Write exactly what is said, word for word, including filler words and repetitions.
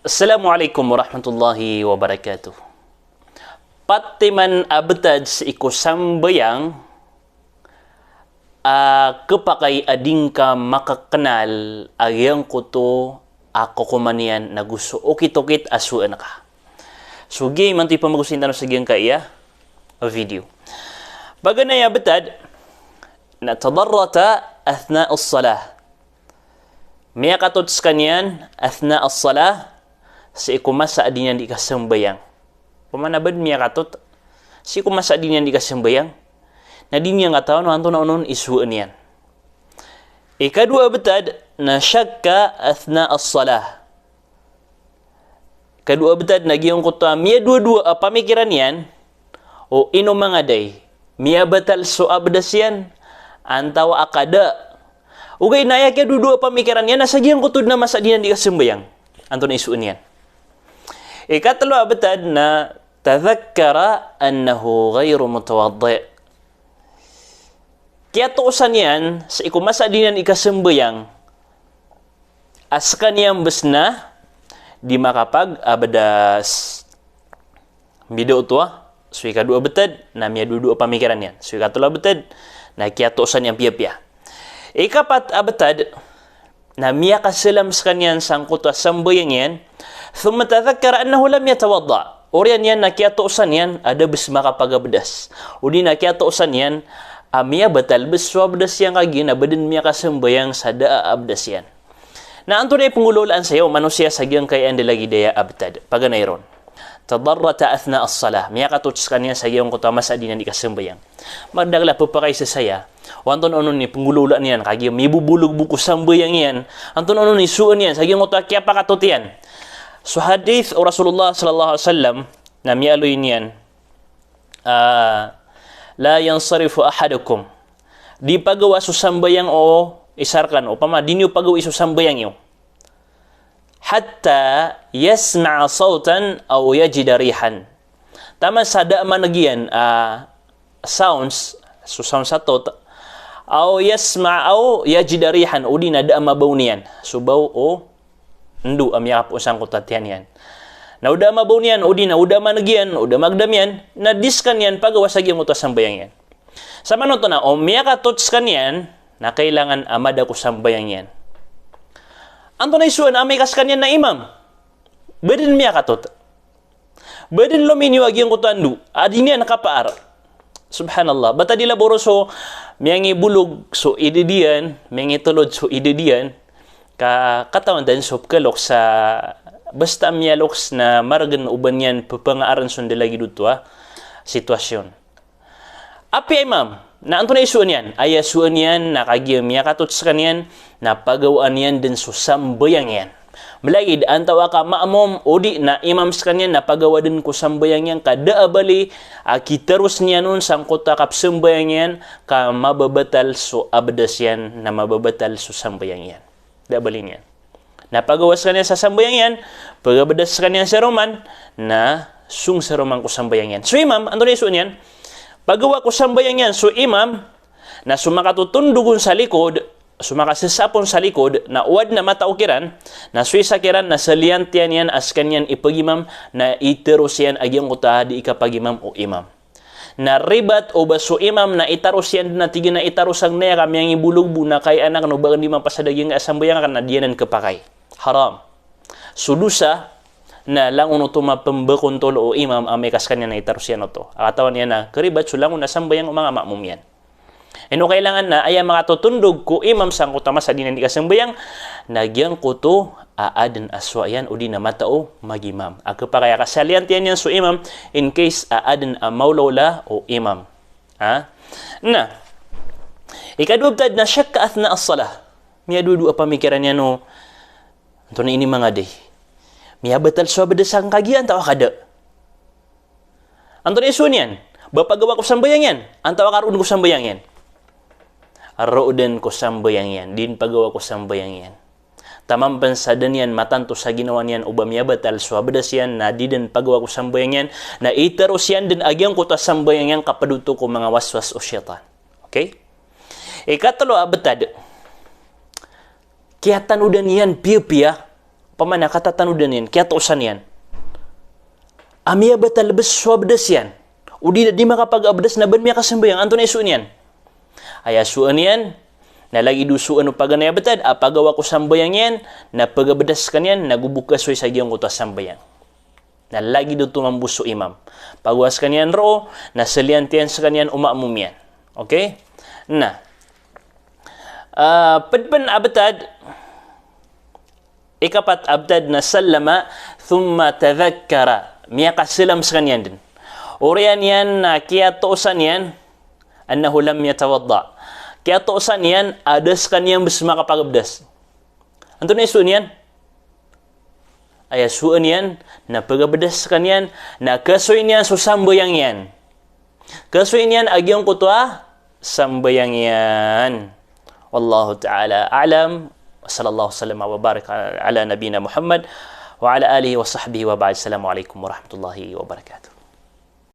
Assalamu alaikum warahmatullahi wabarakatuh. Pat iman a btad sii ko sambayang a khapakay a di ngka makaknal a giyangkoto a kokoman iyan nago so okit-okit a sowaan ka. So giya imanto i pamagosay tano sa giyangkaya a video. Paganay a btad na tadarrata athna as-salah. Miyakatot skaniyan athna as-salah, sii ko masa a di niyan di kasambayang. Pamana bad miyakatot sii ko masa a di niyan di kasambayang, na di niyan katawan o antonaa onon i sowaan iyan. Ikadowa a btad na shakka athna as-salah. Kadowa a btad na giyangkoto a miyadowa-dowa a pamikiran iyan o ino mangaday, miyabatal so abdas iyan antawa a kada. Ogaid na aya kiyadowa-dowa a pamikiran iyan na sa giyangkoto dn a masa a di niyan di kasambayang, antonaa i sowaan iyan. Ikatlo a btad na tadhakkara annahu ghayru mutawaddi'. Kiyatoosan iyan sii ko masa a di niyan di kasambayang a skaniyan bs na di makapagabdas. Mbida oto a, so ikadowa a btad na miyadowa-dowa a pamikiran iyan. So ikatlo a btad na kiyatoosan iyan piyapiya. Ikapat a btad na miyakasalam skaniyan sangkoto a sambayang iyan. Thumma tadhakkara annahu lam yatawadda'. Oriyan iyan na kiyatoosan iyan a da bs makapagabdas. O di na kiyatoosan iyan a miyabatal bs so abdas iyan kagiya na ba dn miyakasambayang sa da a abdas iyan. Na antonaa i pnggolawlaan saya o manosiya sa giyangkaya anda lagid aya a btad? Paganay ron. Tadarrata athna as-salah. Miyakatot skaniyan sa giyangkoto a masa a di niyan di kasambayang. Madakl a pphakaisa saya o antonaa onon i pnggolawlaan iyan kagiya mibobolog bo ko sambayang iyan. Antonaa onon i sowaan iyan sa giyangkoto a kiyapakatot iyan. So hadith o Rasulullah sallallahu alaihi wasallam na miyaaloy niyan, ah, la yansarifu ahadukum. Di pagawa so sambayang o isa rkano, opama di niyo pagawai so sambayang iyo, hatta yasma'a sawtan aw yajida rihan. Taman sa da a maneg iyan a sounds, so sounds a tot, aw yasma'a aw yajida rihan, o di na da a mabaw niyan so baw o ndo a miyakapoon sangkoto a tiyan iyan. Na o da a mabaw niyan, o di na o da a maneg iyan, o da a magdam iyan, na di skaniyan pagawa sa giyangkoto a sambayang iyan. Samanoto na o miyakatot skaniyan na kailangan a mada ko sambayang iyan. Antonaa i sowaan amay ka skaniyan na imam? Ba dn miyakatot. Ba dn lominiyo a giyangkoto a ndo a di niyan kapaar. Subhanallah. Ba ta di labaw ron so miyangibolog so idad iyan, miyangitolod so idad iyan, ka katawan dn so pkaloks sa, basta miyaloks na margn o ba niyan pphangaaran so anda lagid oto a sitwasyon. Apiya imam, na antonaa i sowaan iyan? Aya sowaan iyan na kagiya miyakatot skaniyan na pagawaan iyan dn so sambayang iyan. Mlagid antaa ka ma'mum o di na imam skaniyan na pagawa dn ko sambayang iyan ka da a bali a kitaros niyan on sangkoto a kapsambayang iyan ka mababatal so abdas iyan na mababatal so sambayang iyan. Da a bali niyan. Na pagawa skaniyan sa sambayang iyan, pagabdas skaniyan sa roman, na song sa roman ko sambayang iyan. So imam, antonaa i sowaan iyan? Pagawa ko sambayang iyan so imam, na so makatotondog on sa likod, so makasasap on sa likod, na o adn a matao kiran, na so isa kiran na saliyantian iyan a skaniyan i pagimam, na itaros iyan a giyangkoto a di i kapagimam o imam. Na ribat o ba so imam na itaros iyan dn a tig iyan a itaros angkaya ka miyangibolog bo na kay anak no ba akn di mapasad a giyangkaya sambayang akn na di anan khapakay. Haram. So dosa na langon oto mapmbakontol o imam amay ka skaniyan na itaros iyan oto. A katawan iyan a kharibat so langon a sambayang o manga ma'mum iyan. Ino kailangan na aya makatotondog ko imam sangkoto a masa a di niyan di kasambayang, na giyangkoto a adn a sowa iyan o di na matao magimam. A khapakay a kasaliyantian iyan so imam in case a adn a maolaola o imam. Ha? Na ikadowa btad na shakka athna as-salah. Miyadowadowa a pamikiran iyan o antonaa ini mangaday. Miyabatal so abdas angka giya antaa ka da. Antonaa i sowaan iyan? Ba pagawa ko sambayang iyan antaa ka roon ko sambayang iyan? Roon ko sambayang iyan. Di dn pagawa ko sambayang iyan. Taman pn sa da niyan matanto sa ginawa niyan o ba miyabatal so abdas iyan na di dn pagawa ko sambayang iyan, na itaros iyan dn a giyangkoto a sambayang iyan ka pd oto ko manga waswas o shaytan. Okay? Ikatlo a btad. Kiyatanodan iyan piyapiya Opama na katatanodan iyan, kiyatosan iyan a miyabatal bes so abdas iyan, o di, di makapagabdas na ba niyan miyakasambayang, antonaa i soon iyan? Aya soon iyan na lagid o soon o paganay a btad a pagawa ko sambayang iyan, na pagabdas skaniyan, na go bo kasoy sa giyangkoto a sambayang. Na lagid oto mambo so imam. Pagawa skaniyan roo, na saliyantiyan skaniyan o maamom iyan. Okay? Na, ah, pd pn a btad, ikapat a btad na sallama, thumma tadhakkara. Miyakasalam skaniyan dn. Oriyan iyan na kiyatosan iyan, annahu lam yatawadda. Kiyatosan iyan a da skaniyan bes makapagabdas. Antonaa i soon iyan? Aya soon iyan na pagabdas skaniyan, na kasoy niyan so sambayang iyan. Kasoy niyan a giyangkoto a sambayang iyan. Wallahu ta'ala a'lam. Wa sallallahu wa sallam wa barik ala nabina Muhammad wa ala alihi wa sahbihi wa ba'd. Assalamu alaikum warahmatullahi wabarakatuh.